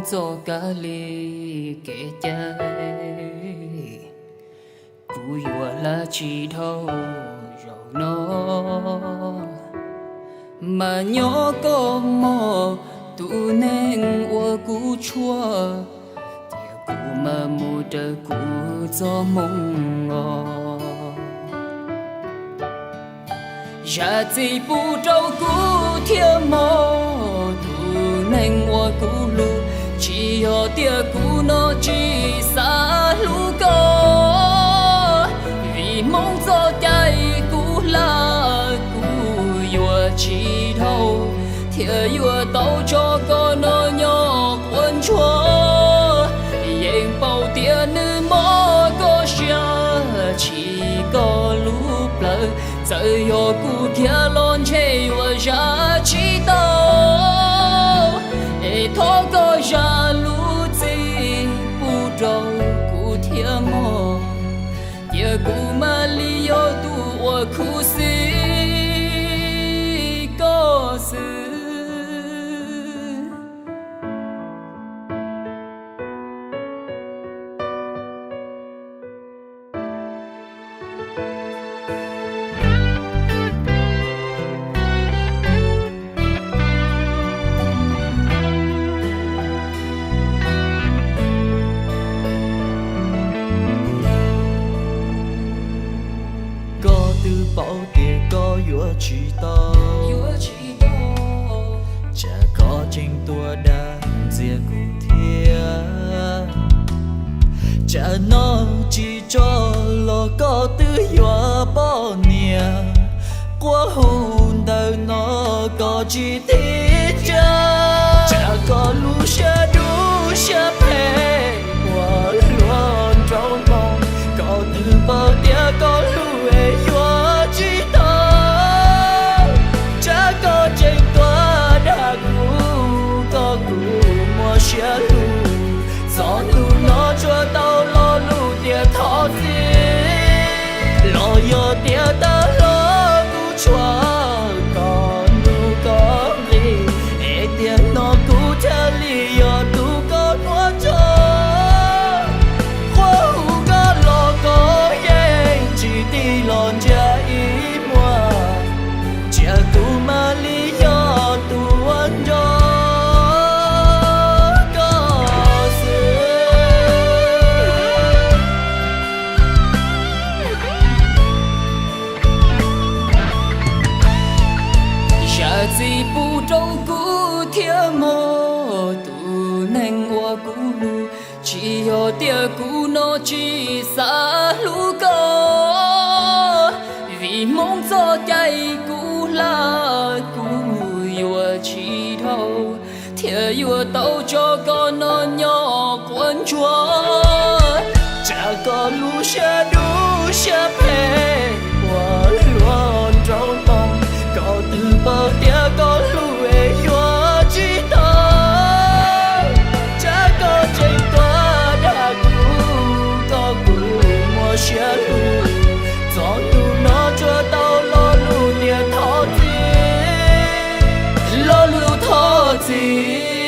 txoj kab li kev cai. Kuv yuav hla tsis dhau zaum no, mas nyob koj mog tus neeg uas kuv tshuaj, tias kuv mam mus raws kuv txoj hmoo os. Zam txim pub rau kuv thiab mog tus neeg uas kuv hlub, tsis yog tias kuv no tsis xav hlub koj, vim hmoov txoj cai kuv hla, kuv yuav tsis dhau, thiaj yuav tau tso koj no nyob quav ntsuag. Yeej paub tias nws mob koj siab, tshim koj lub plawv, txawm yog kuv khiav los ntshe yuav zam tsis tau. Es thov koj zam lub txim pub rau kuv thiab mog, cia kuv mam li yog tus uas khuv xim koj xwb. Koj twb paub tias koj yuav tsis tau, tsam koj tseem tuaj dag ntxias kuv thiab. Tsam no tsis tso los koj twb yuav poj niam, quab hu ntawm no koj tsis tiv cia. Tsam koj lub siab dub siab phem ua luaj nraug npoo, koj twb paub tias koj hlub es yuav tsis tau. Tsam koj tseem tuaj dag kuv, koj kuj muaj siab lug. Txog ntu no tsuas tau lo lus tias thov txim, los yog tias tag hlo kuv tshuaj koj ntuj koj nqi, es tiam no kuv thiaj li yog tus koj hnuav nrog. Quab hu koj los koj yeej tsis tig los ntsia ib muag, cia kuv mam li yog tus uas nrog koj xwb. Zam txim pub rau kuv thiab mog tus neeg uas kuv hlub, tsis yog tias kuv no tsis xav hlub koj, vim hmoov txoj cai kuv hla, kuv yuav tsis dhau, thiaj yuav tau tso koj no nyob quav ntsuag. Tsam koj lub siab dub siab phem ua luaj nraug npoo, koj twb paub tias koj hlub es yuav tsis tau. Tsam koj tseem tuaj dag kuv, koj kuj muaj siab lug. Txog ntu no tsuas tau lo lus tias thov txim, lo lus thov txim.